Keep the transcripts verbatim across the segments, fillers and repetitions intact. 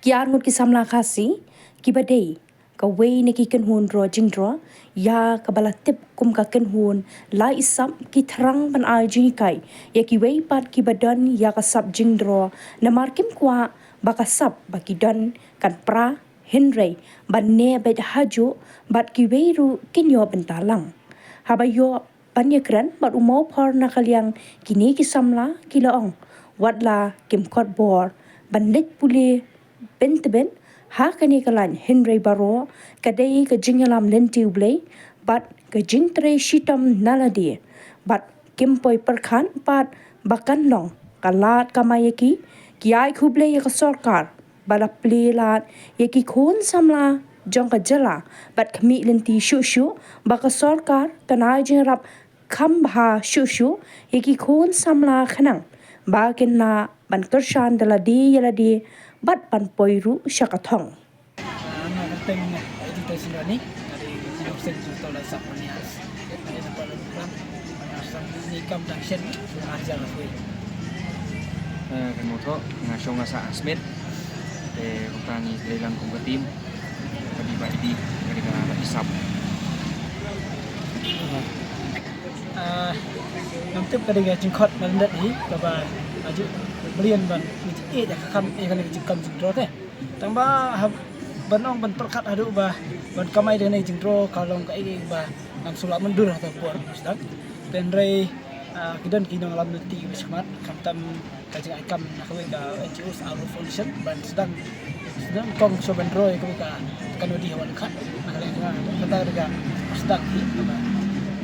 Ki arngut ki samla Khasi kiba dei kawei na ki kynhun draw jingdraw ïa kaba la tip kum ka kynhun la isap ki thrang ban ai jinghikai ïa kiwei pat kiba don ïa ka sap jingdraw namar kim kwah ba ka sap ba ki don kan pra hynrei ban neh beit hajuh bad kiwei ruh kin ïoh bynta lang. Haba ïoh ban ïakren bad u Mawphor na ka liang kine ki samla ki la ong wat la kim kot bor ban leit pule beit tbeit ha kane ka lain hynrei baroh ka dei ka jingïalam lynti U Blei bad ka jingtrei shitom na lade bad kim poi pyrkhat pat ba kan long ka lad kamai ïa ki. Ki ai khublei ïa ka sorkar ba la plie lad ïa ki khun samla jong ka jylla bad khmih lynti shuh shuh ba ka sorkar kan ai jingïarap kham bha shuh shuh ïa ki khun samla khnang ba kin lah ban kyrshan da lade ïa lade bad ban poi ruh sha ka thong. Ah, nga kyrteng Editor Sinrani, dari University Digital Daisak Manias. Dari tempat program, ah, sang ni kam dang shen, ah, jalan kui. Eh, kan moto, nga shong nga sa Smith. Eh, kong tang ni dari lang kong ka team. Kadi ba idi, kadi ka isap. Ah, ngam tip kadi ka jingkhot na lendet hi, kaba aju berian ban, ni eh, ya ka kam, eh, kani ka jingkam jingdro te. Tang ba hap ban ong ban pyrkhat haduh ba ban kamai da kane ka jingdro ka long kaei ba ngam shu lah myndur ha ka por sdang. Hynrei, ah, ki don ki nongïalam lynti ba shakhmat khamtam ka jingai kam na kawei ka N G O Aro Foundation ban sdang sdang kong shu ban dro ïa kawei ka kan wadi hawan khat na kawei ka kata da ka sdang hi ba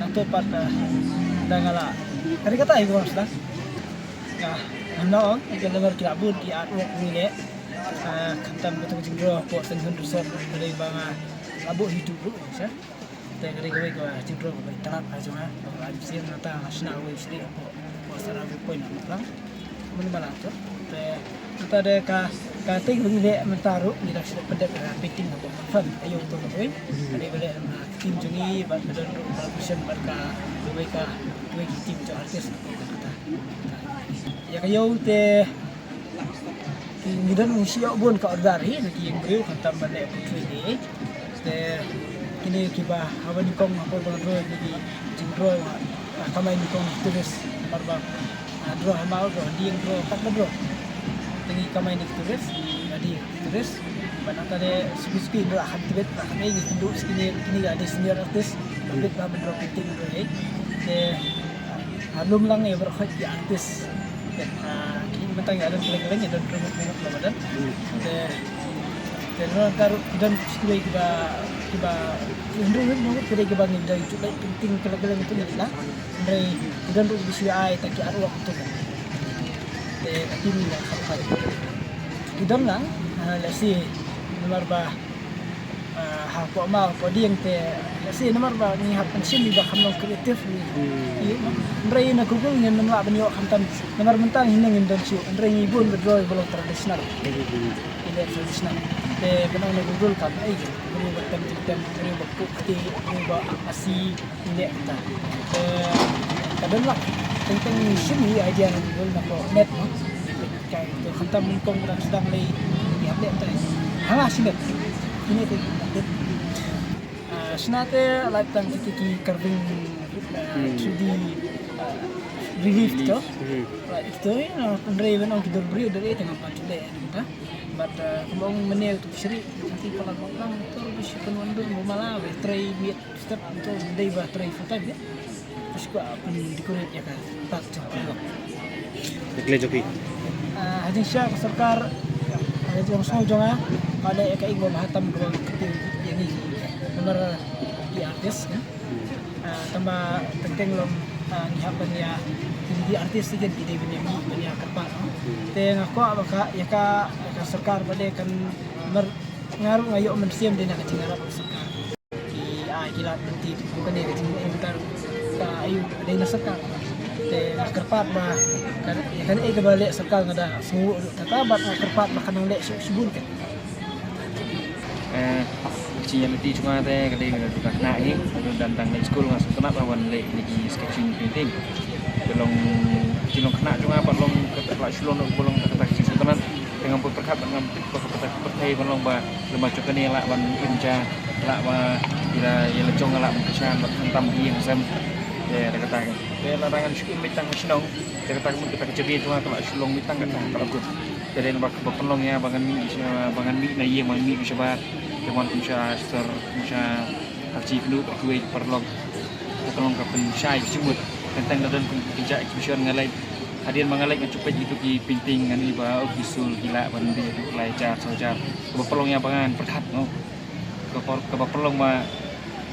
nang te pat, ah, da nga la kata kata hi ba sdang. Ah, ngam ong ïa ka lamar ki la bun ki artwork ni le. Ah, khamtam ka tu ka jingdro hapoh Saint John Resort ka dei ba nga la buh hi tu ruh sha. Te ka dei kawei ka jingdro kaba itynnad ha jong nga kaba la mynsiem nangta nga shna kawei shrieh hapoh hapoh Sara View Point na Mawphlang. Mano mala tu te nangta de ka ka tei kaba ngi leh mynta ruh ngi dang shu pyndep ka painting hapoh Mawphlang. Aïu tu kawei ka dei ba leh na team jong ngi bad ka don ruh collaboration bad ka kawei ka kawei ki team jong artist hapoh Kolkata. Ïa ka ïew te ki ngi don ngi shu ïoh bun ka order hi na ki ïing briew khamtam ban leh poetry hi. Te kine kiba haba nyngkong hapoh ban dro kine ki jingdro ha kamai nyngkong ki tourist namar ba, ah, dro ha maw dro ha dieng dro pat ba dro. Te ngi kamai na ki tourist ha dieng ki tourist. Ba nangta de suki suki dro ha kham tbit ha kham ei ngi kynduh sha kine kine ki dei senior artist. Ba bit ba ban dro painting dro hi. Te Ah, lum lang ïa baroh ki artist. Ah, ki mynta ïa don kylleng kylleng ïa don rngut rngut la ba don. Te te don ka ruh ki don shuh kiba kiba hynriew hynriew rngut ki dei kiba ngim dei ju leh painting kylleng kylleng tu ngi la. Hynrei ki don ruh kiba shu ai ta ki artwork tu. Te ka team ïa ka ki don lang, ah, lehse namar ba Ah, hapoh maw hapoh dieng te lehse namar ba ngi hap ban shim ba kham long creative ngi. Hynrei na Google ngim lah ban ïoh khamtam namar mynta ngi ngim don shuh hynrei ngi bun ba dro ba long traditional. Ngi leh traditional. Te ban ong na Google kam ai ke briew ba tem tem briew ba kuk te briew ba asi ngi leh kata. Te ka don lah teng teng ngi shim ïa idea na Google na ko net no. Kai to khamtam nyngkong ba dang sdang lei ngi hap leh tai. Hala shimet. Kine te, ah, shna te lait tang kiti ki carving, ah, three D, ah, relief to. Right, ito, ah, hynrei ban ong ki dor briew dor eh tengah pat leh kita. But, ah, kumba ong mane tu shri, nanti pala baplang to ba shi pynwandur mala ba trei miet step to dei ba trei full time ya. Terus ko pyn decorate ïa ka park jong ka. Ka kle jong ki. Ah, ha jingshisha ka sorkar, ha jingshisha jong nga, ka leh ïa ka ing ba bha tam kaba kti ïa ngi namar ki artist kan. Ah, tang ba teng teng long, ah, ngi hap ban ïa ki artist ki dei ban ïa mih ban ïa kyrpad. Te nga kwah ba ka ïa ka ïa ka sorkar ba dei kan namar nga ruh nga ïoh mynsiem dei na ka jingïarap ka sorkar. Ki, ah, ki lad lynti kum kane ka jingim tar ka ayu dei na sorkar. Te nga kyrpad ba ka, ïa kane kaba leh sorkar nga da sngew ruh kata bad nga kyrpad ba kan nang leh shuh shibun kan. Eh, ka jingïalynti jong nga te ka dei ka khynnah hi, ka don dang leh skul nga sngewtynnat ba wan leh ïa ki sketching painting. Ka long ka jinglong khynnah jong nga pat long kata ka la shu long ka long kata ka jingsngewtynnat. Ngam pyrkhat, ngam tip ba ka pyrthei ban long ba lem bad jong kane lah ban im ja, lah ba ïa la, ïa la jong lah ban kyrshan bad khamtam ïing sem. Te da kata ka, te lada ngan shu im beit tang ha shnong, te kata ka mut kata ka jingim jong nga ka la shu long beit tang kata ka la kut. Te dei ba, ba pynlong ïa ba ngan mih, ba ngan mih na ïing, ba ngan mih shabar. Te wan kum sha sor, kum sha Archie Kynduh bad kiwei ki paralok. Ka long ka pynshai ka jingmut. Teng teng da don kum ki jait exhibition nga leit. Hadien ba nga leit nga shu peit kito ki painting, ngan ïohi ba, oh, ki sul ki lah ban die haduh lai hajar saw hajar. Kaba pynlong ïa ba ngan pyrkhat, no. Kaba, kaba pynlong ba,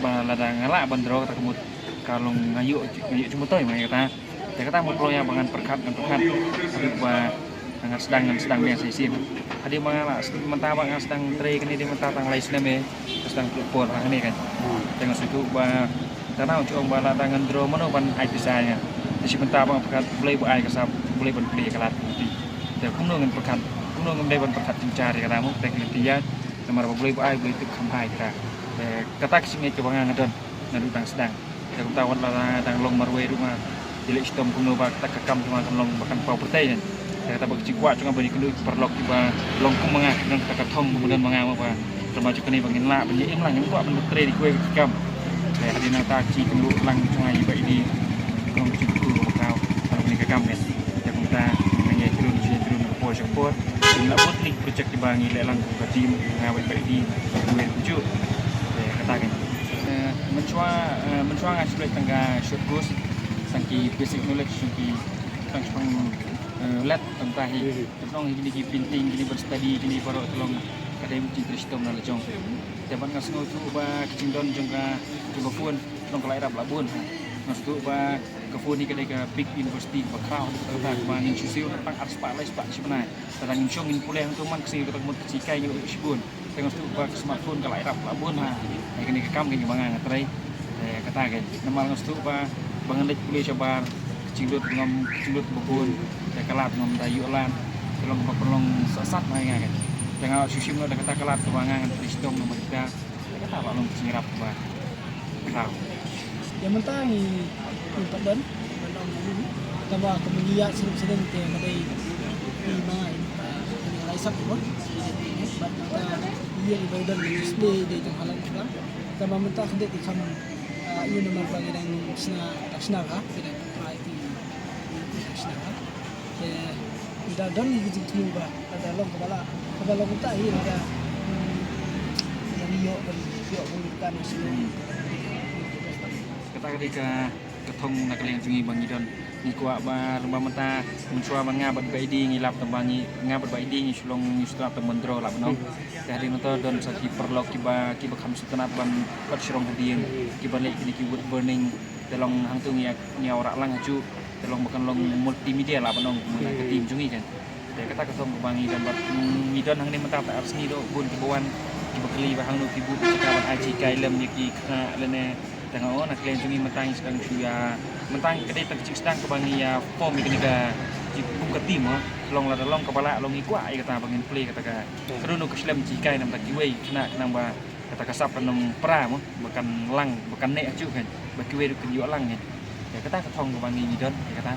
ba lada nga lah ban draw kata ka mut, ka long nga ïoh, nga ïoh jingmyntoi ma ïa kata. Te kata mo pynlong ïa ba ngan pyrkhat, ngan pyrkhat. Haduh ba ngan sdang, ngan sdang biang sa shisien. Hadien ba nga la, mynta ba nga sdang trei kane dei mynta tang lai snem eh. Nga sdang pynlong por hangne kan. Hmm. Te nga sngewthuh ba tang nang ong ba lada ngan draw mano ban ai pisa ïa nga. Te shi mynta ba nga pyrkhat Blei ba ai ka sap, Blei ban plie ka lad ka lynti. Te kumno ngan pyrkhat, kumno ngan dei ban pyrkhat jynjar ïa kata mo, te ka lynti ïa. Namar ba Blei ba ai, Blei tip kham bha ïa kata. Te kata ka jingngeit kaba nga nga don naduh dang sdang. Te kumta wat la dang long marwei ruh nga ïaleh shitom kumno ba kata ka kam jong nga kan long ba kan paw pyrthei. Te kata ba ka jingkwah jong nga ban ïakynduh ki paralok kiba long kum ma nga, kata ka thong ba don ma nga, ma ba tang ba jong kane ba ngin lah ban ïa im lang, ngim kwah ban trei da kiwei ki kam. Te hadien nangta ka jingkynduh lang jong nga ïa Bah Idi, ka long ka jingkynduh ba khraw ba long kane ka kam. Te kumta nang ïa trun, ïa trun ka por sha ka por. Ngi la bud ïa ki project kiba ngi leh lang kum ka team, nga bad Bah Idi, kiwei ruh kumjuh. Te kata keiñ. Eh, mynshuwa, eh, mynshuwa nga shu leit tang ka short course, tang ki basic knowledge, tang ki, tang shipang, eh, lad, tang ta hi. Mhm. Te nong hi kine ki painting, kine ban study, kine baroh te long ka dei ka jingtrei shitom na la jong. Te ban nga sngewthuh ba ka jingdon jong ka, jong ka phone, long ka la ïarap la bun. Nga sngewthuh ba ka phone hi ka dei ka big university ba khraw, kata kaba ngin shu siew tang ar spah lai spah shi bnai. Lada ngin shong ngin pule hangto man ka sngi kata ka mut ka jinghikai ngi la ïoh shibun. Te nga sngewthuh ba ka smartphone ka la ïarap la bun ha. Te kane ka kam keiñ ba nga nga trei. Te kata keiñ namar nga sngewthuh ba, ba ngan leit pule shabar, ka jinglut ngam, ka jinglut ba bun. Te ka lad ngam da ïoh lad. Te long ba pynlong sah sat ma nga keiñ. Te nga la shu shim noh da kata ka lad kaba nga ngan trei shitom namar kita. Te kata ba long ka jingïarap ba khraw. Ïa mynta ngi, ngi pat don, don ong ngi. Kaba ka mynta ïa sdang sdang te ka dei i ma i, ah, ka dei lai sap ko. Bad mynta ïa i ba don ngi sdei dei tang halan ka. Kaba mynta ka dei i kam, ah, ïa namar ba ngi dang sna, dang sna ka, ngi dang try ki, ki dang sna ka. Te ngi da don ngi ki jingthmu ba Ka da long kaba la, kaba long ta hi ka, hmm, ka da ïoh ban, ïoh ban kan shu. Kata ka dei ka, ka thong na ka liang jong ngi ba ngi don. Ngi kwah ba, ba mynta mynshuwa ba nga bad Bah Idi ngi lap tang ba ngi, nga bad Bah Idi ngi shu long ngi shu tnat tang ban draw la ba nong. Te hadien nangta don sa ki paralok kiba, kiba kham sngewtynnat ban pat shrong hadien, kiba leh kine ki wood burning. Te long hangto ngi ïa, ngi ïa wanrah lang hajuh. Te long ba kan long multimedia la ba nong kumne ka team jong ngi kan. Te kata ka thong kaba ngi don bad, mm, ngi don hangne mynta ta ar sngi ruh bun kiba wan kiba kylli ba hangno ki buh ki jaka ban ai jinghikai lem ïa ki khynnah lane. Te nga ong na ka liang jong ngi mynta ngi sdang shu ïa, mynta ka dei tang ka jingsdang kaba ngi ïa form ïa kane ka jingkum ka team, oh. Long lada long kaba lah long ngi kwah ïa kata ba ngin plie kata ka. Ka don ka slem jinghikai namar kiwei khynnah khnang ba kata ka sap kan ym pra mo, ba kan lang, ba kan neh hajuh kan, ba kiwei ruh kin ïoh lang kan. Ïa kata ka thong kaba ngi ngi don, ïa kata.